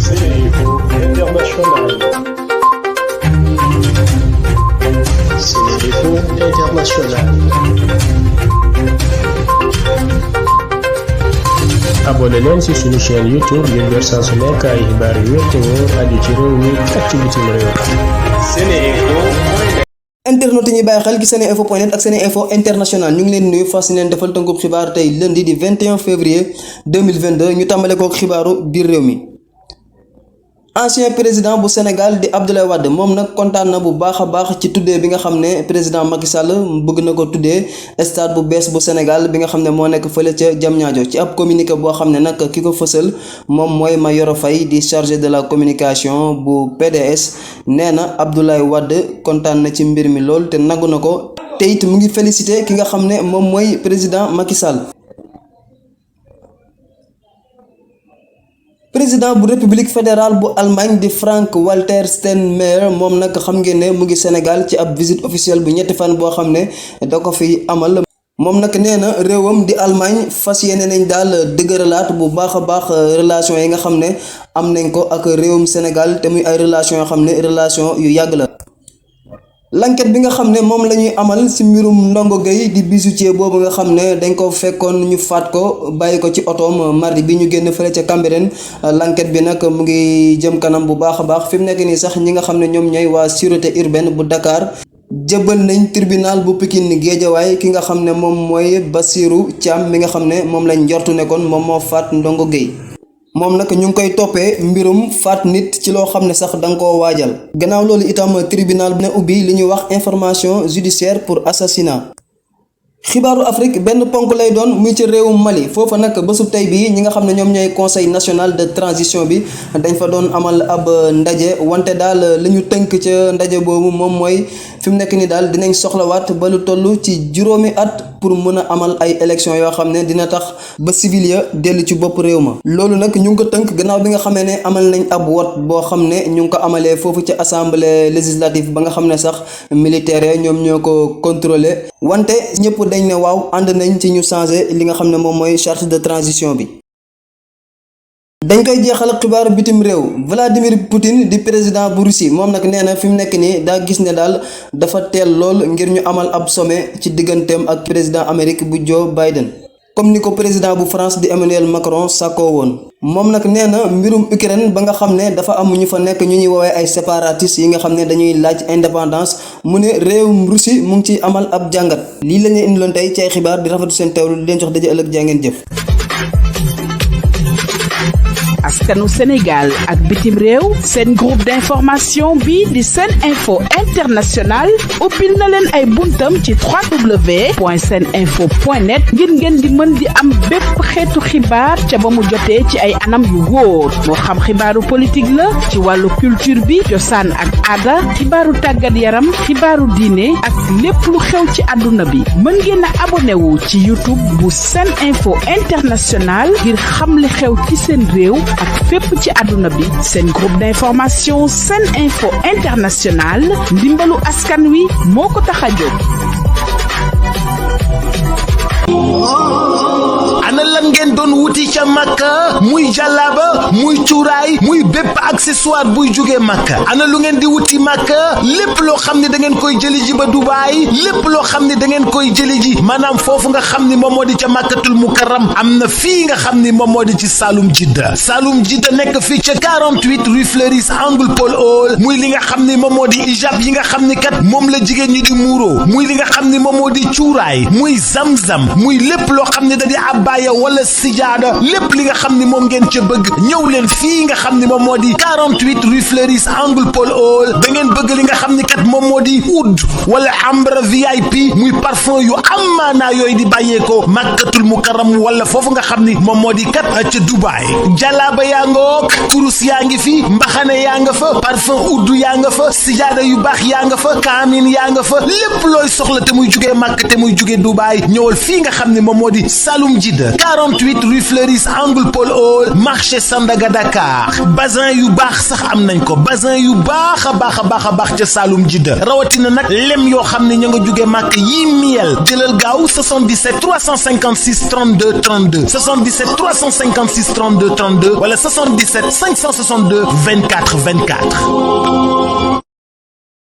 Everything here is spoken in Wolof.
SeneInfo International. SeneInfo International. abonné leen ci suñu chaîne YouTube ngir jot saa su nekk ay xibaar yu wér te wóor aju ci réew mi ak ci bitim réew. SeneInfo. internet yi ñuy bàyyi xel ci seneinfo.net ak SeneInfo International ñu ngi leen nuyu fas yéene defal tënkub xibaar tey lundi di 21 février 2022 ñu tàmbale kook xibaaru biir réew mi. ancien président bu Sénégal di Abdoulaye Wade moom nag kontaan na bu baax a baax ci tuddee bi nga xam ne président Macky Sall bëgg na ko tuddee stade bu bees bu Sénégal bi nga xam ne moo nekk fële ca Diamniadio ci ab communiqué boo xam ne nag ki ko fësal moom mooy Mayoro Faye di chargé de la communication bu PDS nee na Abdoulaye Wade kontaan na ci mbir mi lool te nangu na ko te it mu ngi félicité ki nga xam ne moom mooy président Macky Sall. président bu république fédérale bu Allemagne di Frank-Walter Steinmeier moom nag xam ngeen ne mu ngi Sénégal ci ab visite officielle bu ñetti fan boo xam ne da ko fi amal moom nag nee na réewam di Allemagne fas yéene nañ daal dëgëralaat bu baax a baax relation yi nga xam ne am nañ ko ak réewum Sénégal te muy ay relation yoo xam ne relation yu yàgg la. l'enquête bi nga xam ne moom la ñuy amal ci mbirum Ndongo Gueye di bijoutier boobu nga xam ne dañ ko fekkoon ñu faat ko bàyyi ko ci otoom mardi bi ñu génn fële ca Cambérène l'enquête bi nag mu ngi jëm kanam bu baax a baax fi mu nekk nii sax ñi nga xam ne ñoom ñooy waa sûreté urbaine bu Dakar jëbal nañ tribunal bu Pikine Guédiawaye ki nga xam ne moom mooy Bassirou Thiam mi nga xam ne moom lañ njortu ne kon moom moo faat Ndongo Gueye. moom nag ñu ngi koy toppee mbirum faat nit ci loo xam ne sax da nga koo waajal gannaaw loolu itam tribunal bi ne ubbi li ñuy wax information judiciaire pour assassinat. xibaaru Afrique benn ponk lay doon muy ci réewum Mali foofa nag bésub tey bii ñi nga xam ne ñoom ñooy conseil national de transition bi dañ fa doon amal ab ndaje wante daal li ñu tënk ca ndaje boobu moom mooy fi mu nekk ni daal dinañ soxlawaat ba lu toll ci juróomi at pour mën a amal ay élections yoo xam ne dina tax ba civil ya dellu ci bopp réew ma loolu nag ñu ngi ko tënk gannaaw bi nga xamee ne amal nañ ab wot boo xam ne ñu ngi ko amalee foofu ci assemblée législative ba nga xam ne sax militaire ñoom ñoo ko contrôlé wante ñëpp dañ ne waaw ànd nañ ci ñu changé li nga xam ne moom mooy charte de transition bi. dañ koy jeexal xibaar bitim réew Vladimir Poutine di président bu Russie moom nag nee na fi mu nekk nii daa gis ne daal dafa teel lool ngir ñu amal ab sommet ci digganteem ak président Amérique bu Joe Biden comme ni ko président bu France di Emmanuel Macron sàkkoo woon. moom nag nee na mbirum Ukraine ba nga xam ne dafa am ñu fa nekk ñu ñuy woowee ay séparatistes yi nga xam ne dañuy laaj indépendance mu ne réewum Russie mu ngi ciy amal ab jàngat lii la ñuy indiloon tey ci ay xibaar di rafetlu seen teewlu di leen jox daje ëllëg jaa ngeen jëf. askanu Sénégal ak bitim réew seen groupe d'information bi di SeneInfo International ubbil na leen ay buntam ci www.seneinfo.net ngir ngeen di mën di am bépp xeetu xibaar ca ba mu jotee ci ay anam yu wóor moo xam xibaaru politique la ci wàllu culture bi cosaan ak aada xibaaru tàggat yaram xibaaru diine ak lépp lu xew ci àdduna bi mën ngeen a abonné wu ci YouTube bu SeneInfo International ngir xam li xew ci seen réew ak fépp ci àdduna bi seen groupe d'information SeneInfo International ndimbalu askan wi moo ko tax a jóg. ana lan ngeen doon wuti ca Makka muy jàllaaba muy cuuraay muy bépp accessoire buy jógee Makka ana lu ngeen di wuti Makka lépp loo xam ne da ngeen koy jëli ji ba Dubaay lépp loo xam ne da ngeen koy jëli ji maanaam foofu nga xam ni moom moo di ca Makkatul Mukarram am na fii nga xam ni moom moo di ci Saloum Jidda nekk fii ca 48 rue Fleuris angle Paul Hall muy li nga xam ni moom moo di hijab yi nga xam ni kat moom la jigéen ñi di muuro muy li nga xam ni moom moo di cuuraay muy zamzam muy lépp loo xam ne da di abbaaya wala sijaada lépp li nga xam ni moom ngeen ca bëgg ñëw leen fii nga xam ni moom moo di 48 rue Fleuris angle Paul Hall da ngeen bëgg li nga xam ni kat moom moo di oud wala ambre VIP muy parfum yu amaanaa yooyu di bàyyeekoo Makkatul Mukarram wala foofu nga xam ni moom moo di kat ca Dubaay jalaaba yaa ngoog kurus yaa ngi fi mbaxane yaa nga fa parfum oud yaa nga fa sijaada yu baax yaa nga fa kaamin yaa nga fa lépp looy soxla te muy jugee Makka te muy jugee Dubaay ñëwal fii nga xam ni moom moo di Saloum Jidda 48 rue Fleuris angle Paul Hall marché Sandaga Dakar. bazin yu baax sax am nañ ko bazin yu baax a baax ca Saloum Jidda rawatina nag lem yoo xam ne ña nga jóge màkk yi miel jëlal gaaw 77 356 32 32 77 356 32 32 wala 77 562 24 24.